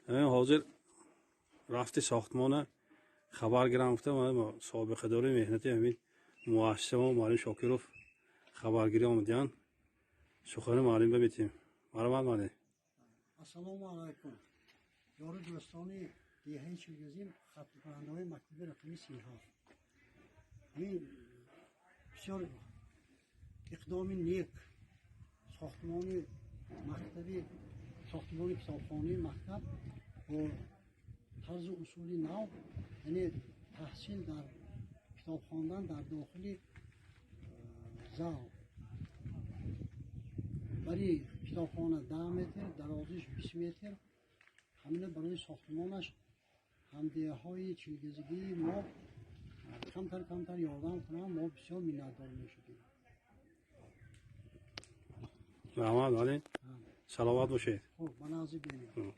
Ҳамин ҳозир рафти сохтмона хабар гирам гуфта, собиқадори меҳнати ҳамин муассиса мо, муаллим Шокиров, хабаргирӣ омадиянд. Сухани муаллим ба метиҳем. Марҳамат, муаллим. Ассалому алайкум, ёру дӯстони деҳаи Чилгазин, хатмкунандаҳои мактаби рақами 37. Ҳамин бисёр иқдоми нек, сохтмони мактаби, сохтмони китобхонаи мактаб бо тарзу усули нав, яъне таҳсил дар китоб хондан дар дохили зал. Бари китобхона 10 метр, дарозиш 20 метр. Ҳамина барои сохтмонаш ҳамдеҳаҳои чилгазигии мо камтар камтар ёрдам кунанд, мо бисёр миннатдор мешудем. Раҳмат, муаллим, саломат бошед. Хуб, ба назди бинем.